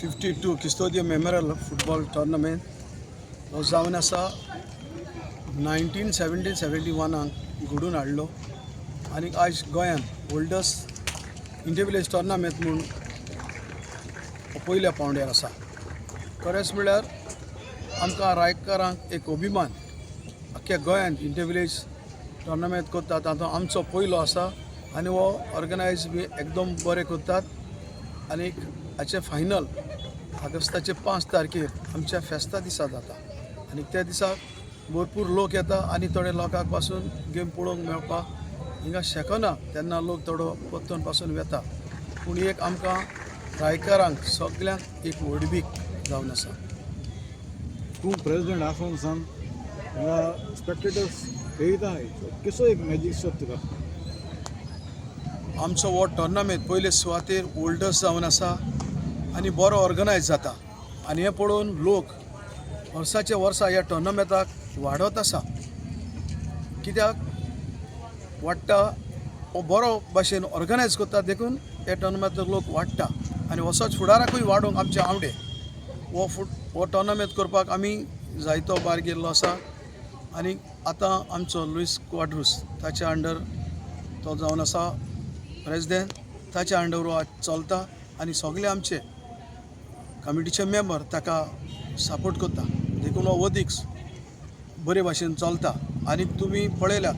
52 Custodian memorial football tournament हो जावन आसा 1970-71 घडून हाडलो आनी आयज गोंयान ओल्डस्ट इंटरविलेज टोर्नामेंट म्हूण पयल्या पावंड्यार आसा. खरेंच म्हळ्यार आमकां रायकारांक एक अभिमान, अख्ख्या गोंयांत इंटरविलेज टोर्नामेंट करता तातूंत आमचो पयलो आसा आनी हो ऑर्गनायज बी एकदम बरें करतात. आनी हाचें फायनल ऑगस्टाचे 5 तारखेर आमच्या फेस्ता दिसा जाता आनी त्या दिसा भरपूर लोक येता आनी थोडे लोकांक पासून गेम पळोवंक मेळपाक हिंगा शकना, तेन्ना लोक थोडो परतून पासून वेता. पूण एक आमकां रायकारांक सगल्यांक एक व्हडवीक जावन आसा. तूं प्रेसिडेंट आसून सान हांगा स्पेक्टेटर्स खेळयता, कसो एक मॅजीक सो तुका? आमचो हो टोर्नामेंट पयले सुवातेर ओल्डस्ट जावन आसा आनी बरो ऑर्गनायज जाता आनी हें पळोवन लोक वर्साचे वर्सा ह्या टोर्नामेंटाक वाडत आसा. कित्याक वाडटा? हो बरो भाशेन ऑर्गनायज करता, देखून ह्या टोर्नामेंटाक लोक वाडटा आनी असोच फुडाराकूय वाडोवंक आमचे आवडे. हो टोर्नामेंट करपाक आमी जायतो भार गेल्लो आसा आनी आतां आमचो लुईस क्वाड्रूस ताच्या अंडर तो जावन आसा प्रेजिडेंट, ताच्या अंडर आज चलता आनी सगळे आमचे कमिटीचे मेंबर ताका सपोर्ट करता, देखून हो अदीक बरे भाशेन चलता. आनी तुमी पळयल्यात,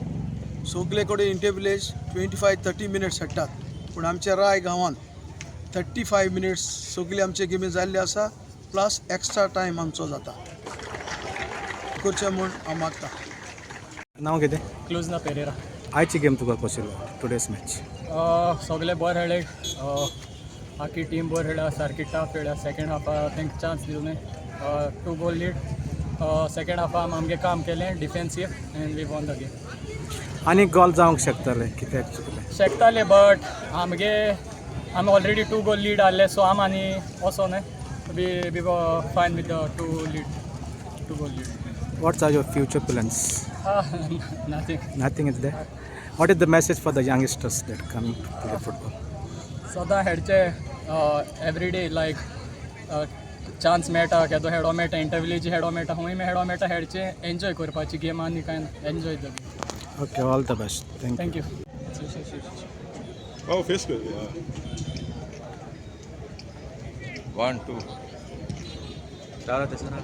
सगळे कडेन इंटरविलेज 25-30 मिनट्स खेळटात, पूण आमच्या राय गांवांत 35 मिनट्स सगळे आमचे गेमी जाल्ले आसा, प्लस एक्स्ट्रा टायम आमचो जाता. करचें म्हूण हांव मागता. नांव कितें? क्लुजना पेरेरा. आयची गेम तुका कशी टुडेज मॅच? सगळे बरे खेळ्ळे, आखी टीम बरी खेळ्ळ्या, सारकी टफ खेळ्ळ्या. सेकेंड हाफा तांकां चान्स दिलो न्हय, 2 goal lead. Second हाफा आमगे काम केलें defensive and we won the game. आनी गोल जावंक शकताले, कित्याक चुकले? शकताले, बट आमगे आमी ऑलरेडी 2 गोल लीड आहले, सो आम आनी वचो न्हय, we fine with the 2 goal lead. What's are your future plans? Nothing. Nothing is there. What is the message for the youngsters that coming to play football? सदां खेळचे, everyday, लायक chance मेळटा, केदो हेडो मेळटा, इंटरविलेजी हेडो मेळटा, खंय मेळो मेळटा, खेळचे, एन्जॉय करपाची गेम आनी कांय ना, enjoy the game. Okay, all the best. Thank you. Thank you. Oh, face good, yeah. 1 2. दादा तसं ना.